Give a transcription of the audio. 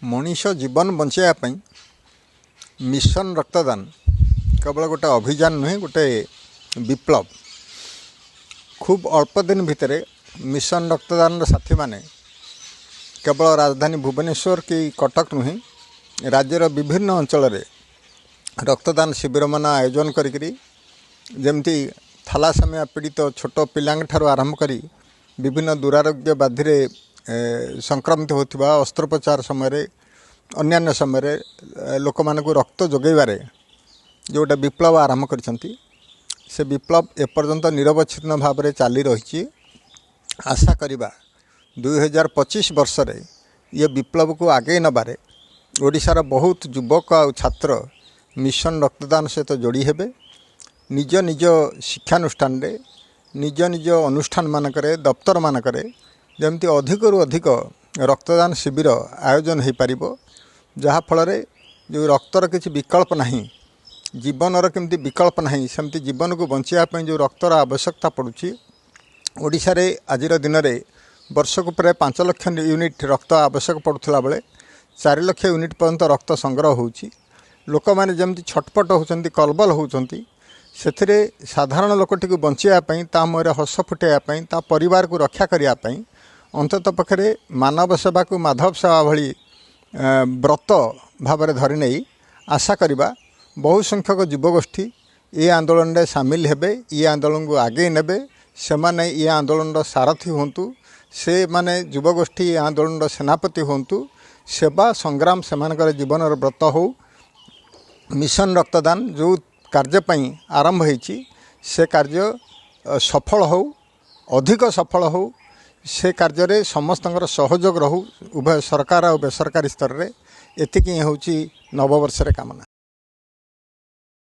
ମଣିଷ ଜୀବନ ବଞ୍ଚାଇବା ପାଇଁ ମିଶନ ରକ୍ତଦାନ କେବଳ ଗୋଟେ ଅଭିଯାନ ନୁହେଁ, ଗୋଟେ ବିପ୍ଳବ। ଖୁବ୍ ଅଳ୍ପ ଦିନ ଭିତରେ ମିଶନ ରକ୍ତଦାନର ସାଥୀମାନେ କେବଳ ରାଜଧାନୀ ଭୁବନେଶ୍ୱର କି କଟକ ନୁହେଁ, ରାଜ୍ୟର ବିଭିନ୍ନ ଅଞ୍ଚଳରେ ରକ୍ତଦାନ ଶିବିରମାନ ଆୟୋଜନ କରିକିରି ଯେମିତି ଥାଲାସେମିଆ ପୀଡ଼ିତ ଛୋଟ ପିଲାଙ୍କ ଠାରୁ ଆରମ୍ଭ କରି ବିଭିନ୍ନ ଦୁରାରୋଗ୍ୟ ବ୍ୟାଧିରେ ସଂକ୍ରମିତ ହେଉଥିବା ଅସ୍ତ୍ରୋପଚାର ସମୟରେ, ଅନ୍ୟାନ୍ୟ ସମୟରେ ଲୋକମାନଙ୍କୁ ରକ୍ତ ଯୋଗାଇବାରେ ଯେଉଁ ଗୋଟେ ବିପ୍ଳବ ଆରମ୍ଭ କରିଛନ୍ତି, ସେ ବିପ୍ଳବ ଏପର୍ଯ୍ୟନ୍ତ ନିରବଚ୍ଛିନ୍ନ ଭାବରେ ଚାଲି ରହିଛି। ଆଶା କରିବା 2025 ବର୍ଷରେ ଇଏ ବିପ୍ଳବକୁ ଆଗେଇ ନେବାରେ ଓଡ଼ିଶାର ବହୁତ ଯୁବକ ଆଉ ଛାତ୍ର ମିଶନ ରକ୍ତଦାନ ସହିତ ଯୋଡ଼ି ହେବେ। ନିଜ ନିଜ ଶିକ୍ଷାନୁଷ୍ଠାନରେ, ନିଜ ନିଜ ଅନୁଷ୍ଠାନମାନଙ୍କରେ, ଦପ୍ତରମାନଙ୍କରେ ଯେମିତି ଅଧିକରୁ ଅଧିକ ରକ୍ତଦାନ ଶିବିର ଆୟୋଜନ ହୋଇପାରିବ, ଯାହାଫଳରେ ଯେଉଁ ରକ୍ତର କିଛି ବିକଳ୍ପ ନାହିଁ, ଜୀବନର କେମିତି ବିକଳ୍ପ ନାହିଁ, ସେମିତି ଜୀବନକୁ ବଞ୍ଚାଇବା ପାଇଁ ଯେଉଁ ରକ୍ତର ଆବଶ୍ୟକତା ପଡ଼ୁଛି, ଓଡ଼ିଶାରେ ଆଜିର ଦିନରେ ବର୍ଷକୁ ପ୍ରାୟ 5 ଲକ୍ଷ ୟୁନିଟ୍ ରକ୍ତ ଆବଶ୍ୟକ ପଡ଼ୁଥିଲା ବେଳେ 4 ଲକ୍ଷ ୟୁନିଟ୍ ପର୍ଯ୍ୟନ୍ତ ରକ୍ତ ସଂଗ୍ରହ ହେଉଛି। ଲୋକମାନେ ଯେମିତି ଛଟପଟ ହେଉଛନ୍ତି, କଲବଲ ହେଉଛନ୍ତି, ସେଥିରେ ସାଧାରଣ ଲୋକଟିକୁ ବଞ୍ଚାଇବା ପାଇଁ, ତା ମୁହଁରେ ହସ ଫୁଟାଇବା ପାଇଁ, ତା ପରିବାରକୁ ରକ୍ଷା କରିବା ପାଇଁ ଅନ୍ତତଃ ପକ୍ଷରେ ମାନବ ସେବାକୁ ମାଧବ ସେବା ଭଳି ବ୍ରତ ଭାବରେ ଧରି ନେଇ ଆଶା କରିବା ବହୁ ସଂଖ୍ୟକ ଯୁବଗୋଷ୍ଠୀ ଏ ଆନ୍ଦୋଳନରେ ସାମିଲ ହେବେ, ଏ ଆନ୍ଦୋଳନକୁ ଆଗେଇ ନେବେ। ସେମାନେ ଏ ଆନ୍ଦୋଳନର ସାରଥି ହୁଅନ୍ତୁ, ସେମାନେ ଯୁବଗୋଷ୍ଠୀ ଏ ଆନ୍ଦୋଳନର ସେନାପତି ହୁଅନ୍ତୁ। ସେବା ସଂଗ୍ରାମ ସେମାନଙ୍କର ଜୀବନର ବ୍ରତ ହେଉ। ମିଶନ ରକ୍ତଦାନ ଯେଉଁ କାର୍ଯ୍ୟ ପାଇଁ ଆରମ୍ଭ ହେଇଛି, ସେ କାର୍ଯ୍ୟ ସଫଳ ହେଉ, ଅଧିକ ସଫଳ ହେଉ। ସେ କାର୍ଯ୍ୟରେ ସମସ୍ତଙ୍କର ସହଯୋଗ ରହୁ, ଉଭୟ ସରକାର ଆଉ ବେସରକାରୀ ସ୍ତରରେ। ଏତିକି ହିଁ ହେଉଛି ନବବର୍ଷରେ କାମନା।